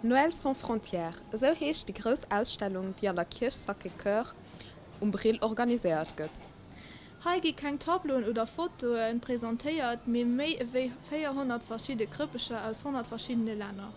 Noël sans frontières, esou heescht déi grouss Ausstellung, déi an der Kierch Sacré-Cœur um Brill organiséiert gëtt. Hei gi keng Tableauen oder Fotoe presentéiert, mee méi ewéi 400 verschidde Krëppecher aus 100 verschiddene Länner.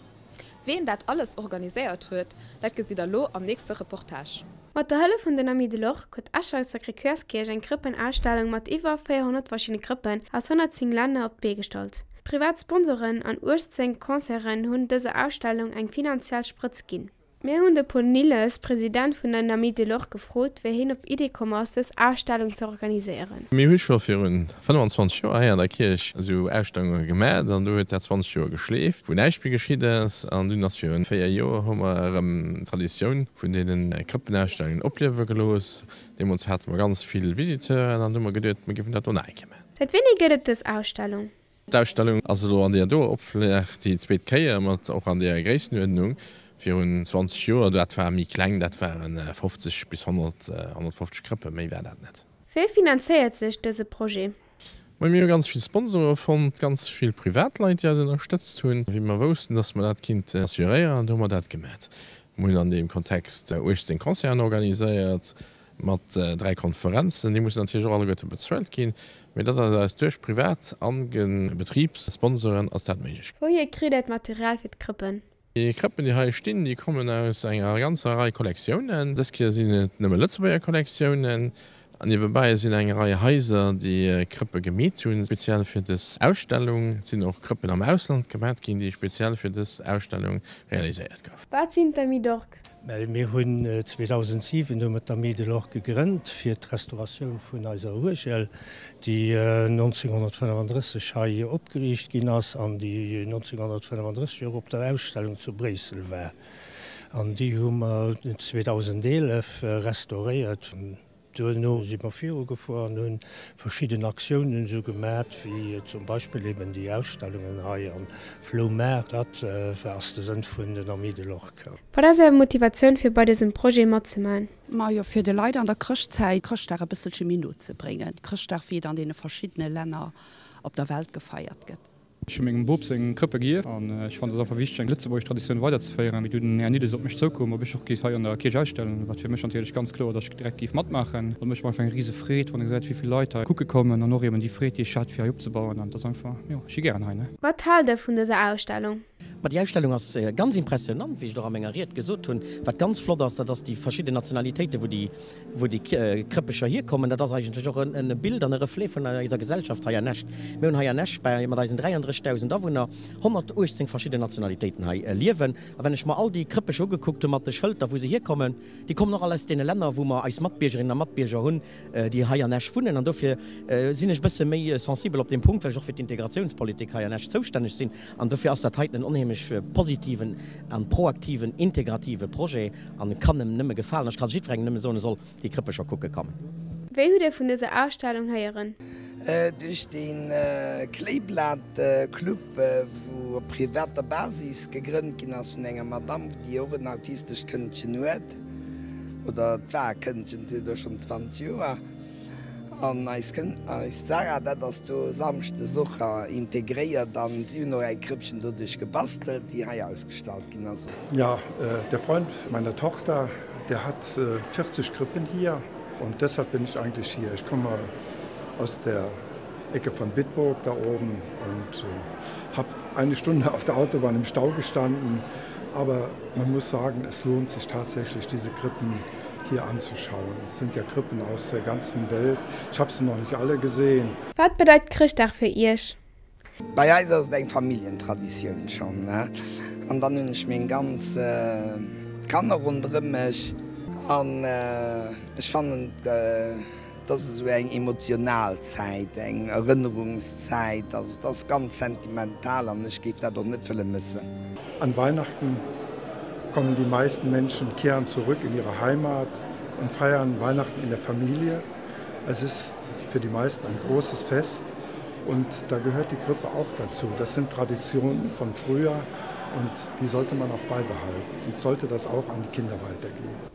Ween dat alles organiséiert huet, dat gesitt der lo am nächste Reportage. Mat der Hëllef vun den Amis de l'Orque huet d'Escher Sacré-Cœurs-Kierch eng Krëppenausstellung mat iwwer 400 verschiddene Krëppen aus 110 Länner op d'Bee gestallt. Privat Sponsoren an 18 Concerten hunn dëser Ausstellung eng finanziell Sprëtz ginn. Mir hunn de Paul Nilles, President vun den Amis de l'Orque gefrot, wéi hien op d'Idee komm ass, dës Ausstellung ze organiséieren. Mir hu scho virun 25 Joer hei an der Kierch esou Ausstellunge gemat an do huet dat 20 Joer geschleeft, wou näischt méi geschitt ass. An dunn ass virun 4 Joer hu mer erëm d'Traditioun vun deene Krëppenausstellungen opliewe gelooss. Deemools hate mer ganz vill Visiteuren an du hu mer geduet, mir géifen dat do nach eng Kéier maachen. Säit wéini gëtt et dës Ausstellung? D'Ausstellung ass elo an deeër do Oplag déi zweet Kéier, mat och an deeër Gréissenuerdnung. Virun 20 Joer, dat war méi kleng, dat waren 50 bis 100, 150 Krëppen, méi war dat net. Wéi finanzéiert sech dëse Projet? Moi, mir hu ganz vill Sponsore fonnt, ganz vill Privatleit, déi eis ënnerstëtzt hunn. Wéi mer woussten, dass mer dat kinnten assuréieren, do hu mer dat gemat. Mir hunn an deem Kontext 18 Concerten organiséiert, Mat 3 Konferenzen, déi mussen natierlech och alleguerte bezuelt ginn, mee dat ass eis duerch Privat a Betribssponsoren ass dat méiglech. Wouhier kritt Dir d'Material fir d'Krëppen? Déi Krëppen, déi hei stinn, déi kommen aus enger ganzer Rei Kollektiounen. Dës Kéier sinn et nëmme Lëtzebuerger Kollektiounen. An niewebäi sinn eng Rei Haiser, déi Krëppe gemeet hunn, speziell fir dës Ausstellung. Et sinn och Krëppen am Ausland gemat ginn, déi speziell fir dës Ausstellung realiséiert goufen. Wat sinn d'Amis d'Orgue? Well mir hunn 2007 hu mer d'Amis de l'Orgue gegrënnt fir d'Restauratioun vun eiser Uergel, déi 1935 hei opgeriicht ginn ass an déi 1935 och op der Ausstellung zu Bréissel war. An déi hu mer 2011 restauréiert. Duerno si mer virugefuer an hunn verschidden Aktiounen esou gemat, wéi zum Beispill eben déi Ausstellungen hei am Floumaart. Dat ass de Sënn vun den Amis de l'Orque. Wat ass Är Motivatioun fir bei dësem Projet matzemaachen? Majo, fir de Leit an der Chrëschtzäit Chrëschtdag e bësselche méi no ze bréngen. Chrëschtdag wéi et an deene verschiddene Länner op der Welt gefeiert gëtt. Ech hu mengem Bop seng Krëppe gierft an ech fannen et ass einfach wichteg eng lëtzebuergesch Traditioun weiderzeféieren. Wéi dunn den Här Nilles op mech zoukoum, ob ech och géif hei an der Kierch ausstellen, war et fir mech natierlech ganz kloer, datt ech direkt géif matmaachen. Dat mécht mer einfach eng rise Freed, wann ee gesäit, wéi vill Leit hei kucke kommen an och eben déi Freed, déi ech hat, fir hei opzebauen. An et ass einfach, jo, ech si gären hei, ne. Wat haalt Der vun dëser Ausstellung? Ma déi Ausstellung ass ganz impressionant, wéi ech et och a menger Ried gesot hunn. Wat ganz flott ass, dat ass déi verschidden Nationalitéiten, wou déi, wou déi Krëppecher hierkommen. Dat ass eigentlech och e Bild an e Reflet vun eiser Gesellschaft hei an Esch. Mir hunn hei an Esch bei, mat eisen 33.000 Awunner 118 verschidden Nationalitéiten hei liewen. A wann ech mer all déi Krëppecher ugekuckt hunn mat de Schëlter, wou se hierkommen, déi kommen och all aus deene Länner, wou mer eis Matbiergerinnen a Matbierger hunn, déi hei an Esch wunnen. An dofir sinn ech e bësse méi sensibel op deem Punkt, well ech och fir d'Integratiounspolitik hei an Esch zoustänneg sinn. An dofir ass dat heiten en onheemlech positiven an proaktiven, integrative Projet an e kann em nëmme gefalen. Ech ka jiddwerengem nëmme soen, e soll déi Krëppecher kucke kommen. Wéi hutt Dir vun dëser Ausstellung héieren? Duerch de Kléiblat-Club, wou op privater Basis gegrënnt ginn ass vun enger Madame, déi och en autistescht Këndchen huet. Oder et war e Këndchen, si huet elo schonn 20 Joer. An eis Kënn, eis Sarah, dat ass do samschdes och integréiert an si hunn och eng Krëppchen doduerch gebastelt, déi hei ausgestallt ginn ass. Ja, der Freund meiner Tochter, der hat 40 Krippen hier und deshalb bin ich eigentlich hier. Ich komme aus der Ecke von Bitburg da oben und habe eine Stunde auf der Autobahn im Stau gestanden. Aber man muss sagen, es lohnt sich tatsächlich, diese Krippen hier anzuschauen. Es sind ja Krippen aus der ganzen Welt. Ich habe sie noch nicht alle gesehen. Wat bedeit Chrëschtdag fir Iech? Bei eis ass et eng Familljentraditioun schonn, an dann hunn ech meng ganz Kanner ronderëm mech an ech fannen et ass esou eng emotional Zäit, eng Erënnerungszäit, also et ass ganz sentimental an ech géif dat och net wëlle mëssen. An Weihnachten kommen die meisten Menschen kehren zurück in ihre Heimat und feiern Weihnachten in der Familie. Es ist für die meisten ein großes Fest und da gehört die Krippe auch dazu. Das sind Traditionen von früher und die sollte man auch beibehalten und sollte das auch an die Kinder weitergeben.